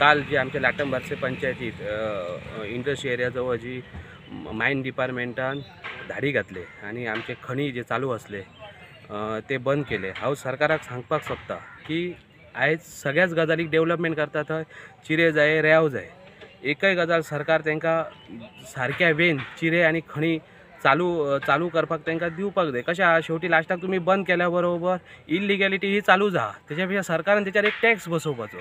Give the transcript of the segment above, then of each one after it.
काल जी आमच्या लाटम बार्से पंचायतीत इंडस्ट्री एरिया जवळ जी मायन डिपार्टमेंटान धाडी घातले आनी आमचे खणी जे चालू आसले ते बंद केले. हांव सरकाराक सांगपाक सोदता की आयज सगळ्याच गजालीक डेवलपमेंट करता थंय चिरे जाय, रेंव जाय. एकय गजाल सरकार तांकां सारक्या वेन चिरे आनी खणी चालू चालू करपाक तांकां दिवपाक जाय. कशें आहा, शेवटी लास्टाक तुमी बंद केल्या बरोबर इलिगॅलिटी ही चालू आहा. तेच्या पेक्षा सरकारान तेच्यार एक टॅक्स बसोवपाचो.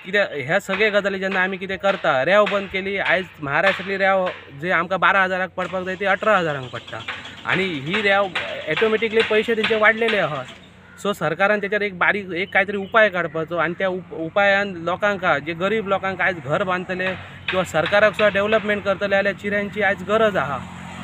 कित्याक ह्या सगळे गजाली जेन्ना आमी कितें करता, रेंव बंद केली, आयज महाराष्ट्रांतली रेंव जे आमकां 12,000 पडपाक जाय ती 18,000 पडटा आनी ही रेंव एटोमॅटिकली पयशे तेंचे वाडलेले आहात. सो सरकारान तेच्यार एक बारीक एक कांय तरी उपाय काडपाचो आनी त्या उपायान लोकांक, जे गरीब लोकांक आयज घर बांदतले किंवा सरकाराक सुद्दां डेवलपमेंट करतले जाल्यार चिऱ्यांची आयज गरज आहा.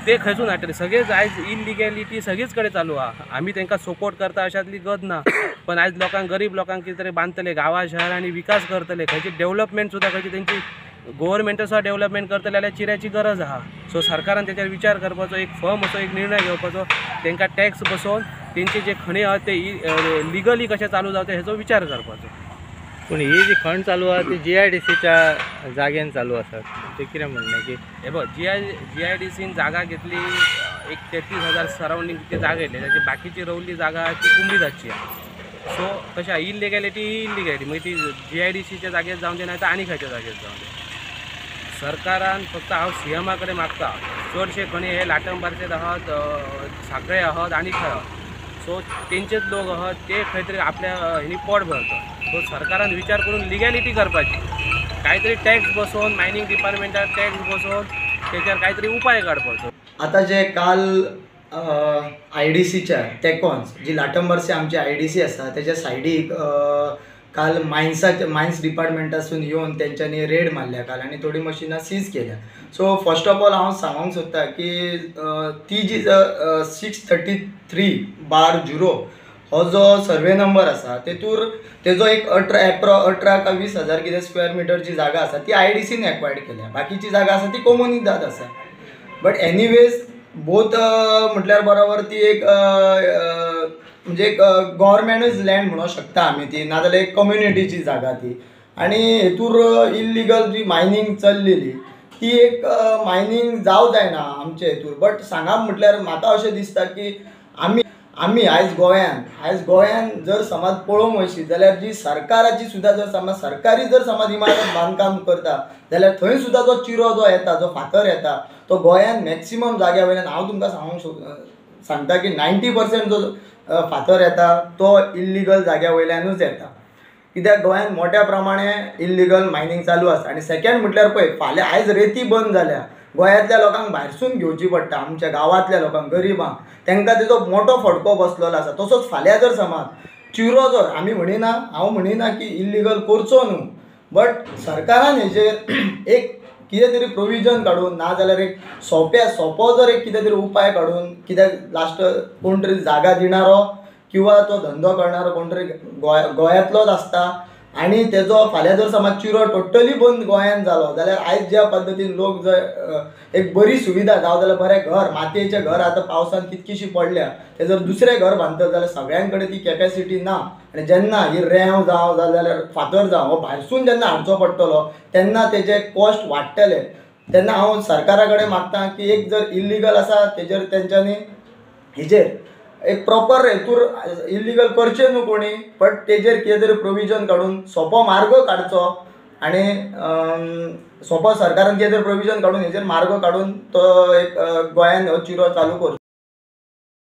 ते खंयसून हाडटले? सगळेच आयज इलिगॅलिटी सगळीच कडेन चालू आहा. आमी तांकां सपोर्ट करता अशातली गत ना, पण आयज लोकांक, गरीब लोकांक कितें तरी बांदतले, गांवा शहरांनी विकास करतले, खंयची डेवलपमेंट सुद्दां खंयची तेंची गोवोरमेंट सुद्दां डेवलपमेंट करतले जाल्यार चिऱ्याची गरज आहा. सो सरकारान तेचेर विचार करपाचो, एक फर्म असो एक निर्णय घेवपाचो, तांकां टॅक्स बसोवन तेंचे जे खणी आहा ते लिगली कशें चालू जावचे हेचो विचार करपाचो. पूण ही जी खण चालू आहा ती GIDCच्या जागेन चालू आसा, ते कितें म्हणणें की हे पळय GIDCन जागा घेतली एक 33,000 सरावंडींग ती जागा घेतली, ताची बाकीची रवली जागा ती कुंभीजाची आहा. सो कशें आहा, इलिगॅलिटी ही इलिगॅलिटी, मागीर ती GIDCच्या जागेर जावं दे, नाजाल्यार आनी खंयच्या जागेर जावं दे. सरकारान फक्त हांव CMA कडेन मागता, चडशे खणी हे लाटम बार्सेत आहात, सांखळे आहात आनी खंय आहात. सो तेंचेच लोक आहात ते खंय तरी आपल्या हेणी पोट भरतात. सो सरकारान विचार करून लिगॅलिटी करपाची, कांय तरी टॅक्स बसोवन, मायनींग डिपार्टमेंटाक टॅक्स बसोवन तेचेर कांय तरी उपाय काडपाचो. आतां जे काल IDCच्या तेकॉन्स जी लाटम बार्से आमची IDC आसा तेच्या सायडीक काल मायन्स डिपार्टमेंटासून येवन तेंच्यांनी रेड मारल्या काल आनी थोडी मशिनां सीज केल्या. सो फर्स्ट ऑफ ऑल हांव सांगूंक सोदता की ती जी 633/0 हो जो सर्वे नंबर आसा तेतूर तेजो एक 18 का 20,000 कितें स्क्वेअर मिटर जी जागा आसा ती IDCन एक्वायर्ड केल्या, बाकीची जागा आसा ती कोमुनिदाद आसा. बट एनिवेज बोथ म्हटल्यार बरोबर ती एक म्हणजे एक गव्हर्मेंटूच लँड म्हणूंक शकता आमी ती, नाजाल्यार एक कम्युनिटीची जागा ती. आनी हेतूर इल्लिगल जी मायनींग चल्लेली ती एक मायनींग जावं जायना आमचे हेतूर. बट सांगप म्हटल्यार म्हाका अशें दिसता की आमी आयज गोंयान जर समज पळोवंक वयशी जाल्यार जी सरकाराची सुद्दां जर समज सरकारी जर समज इमारत बांदकाम करता जाल्यार थंय सुद्दां जो चिरो जो येता, जो फातर येता तो गोंयान मॅक्सिमम जाग्या वयल्यान हांव तुमकां सांगता की 90% जो फातर येता तो इल्लिगल जाग्या वयल्यानूच येता. कित्याक गोंयान मोठ्या प्रमाणे इल्लिगल मायनींग चालू आसा. आनी सेकंड म्हटल्यार पळय, फाल्यां आयज रेती बंद जाल्या, गोंयांतल्या लोकांक भायरसून घेवची पडटा, आमच्या गांवांतल्या लोकांक, गरिबांक, तांकां तेजो मोठो फटको बसलेलो आसा. तसोच फाल्यां जर समज चिरो जर आमी म्हणिना, हांव म्हणिना की इल्लिगल करचो न्हू, बट सरकारान हेजेर एक कितें तरी प्रोविजन काडून, नाजाल्यार एक सोंपो जर एक कितें तरी उपाय काडून, कित्याक लास्ट कोण तरी जागा दिणारो किंवा तो धंदो करणारो कोण तरी गोंयांतलोच आसता आनी तेजो फाल्यां जर समज चिरो टोटली बंद गोंयांत जालो जाल्यार आयज ज्या पद्दतीन लोक जर एक बरी सुविधा जावं जाल्यार बरें घर, मातयेचें घर आतां पावसान कितकीशी पडल्या, ते जर दुसरें घर बांदतले जाल्यार सगळ्यां कडेन ती कॅपेसिटी ना. आनी जेन्ना ही रेंव जावं जाल्यार फातर जावं हो भायरसून जेन्ना हाडचो पडटलो तेन्ना तेजे कॉस्ट वाडटले. तेन्ना हांव सरकारा कडेन मागता की एक जर इल्लिगल आसा तेजेर तेंच्यांनी हेजेर एक प्रॉपर हेतूर इल्लिगल करचें न्हू कोणी, बट तेजेर कितें तरी प्रोविजन काडून सोंपो मार्ग काडचो आनी सोंपो सरकारान कितें तरी प्रोविजन काडून हेजेर मार्ग काडून तो एक गोंयान हो चिरो चालू करचो.